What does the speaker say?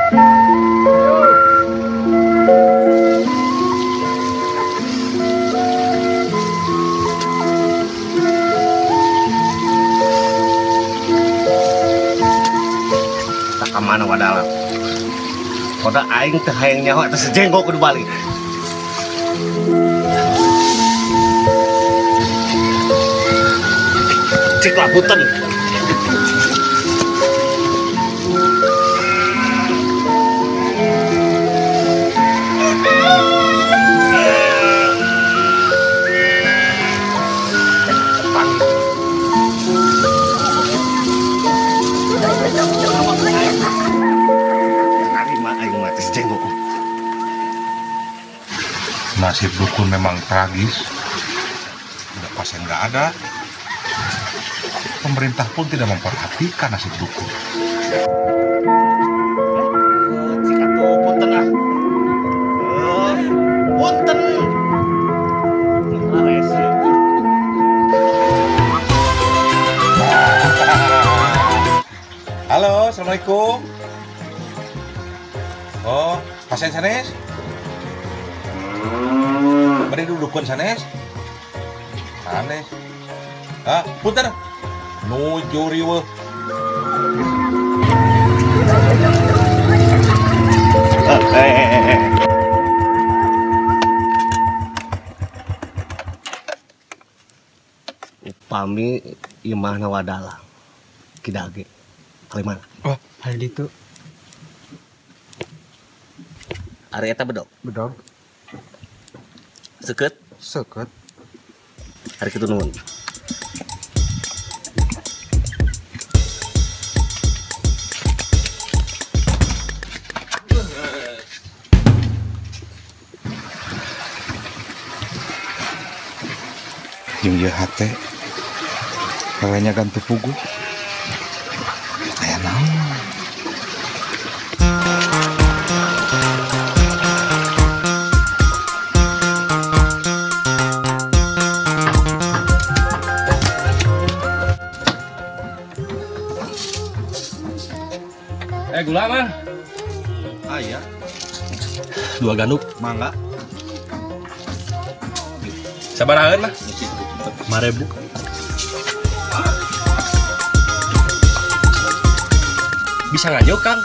Tak ka mana wadalang. Kota aing teu hayang nyaho eta sejenggo kudu balik. Cik labutan. Nasib dukun memang tragis. Udah pasien nggak ada. Pemerintah pun tidak memperhatikan nasib dukun. Punten ah. Punten. Halo, assalamualaikum. Oh, pasien sanes? Bari dukun sanes? Sanes. Ah, punten. Nuju riweuh. Upami imahna wadalang kidage kali mana? Oh, hari itu. Ari eta bedog. Bedog. Seukeut? Seukeut. Ari kitu nuhun. Jeung ieu hate kayaknya ganti puguh. Aya naon? Gula mah. Aya. 2 ganduk. Mangga. Sabarahan mah? 5.000. Bisa ngajok, Kang?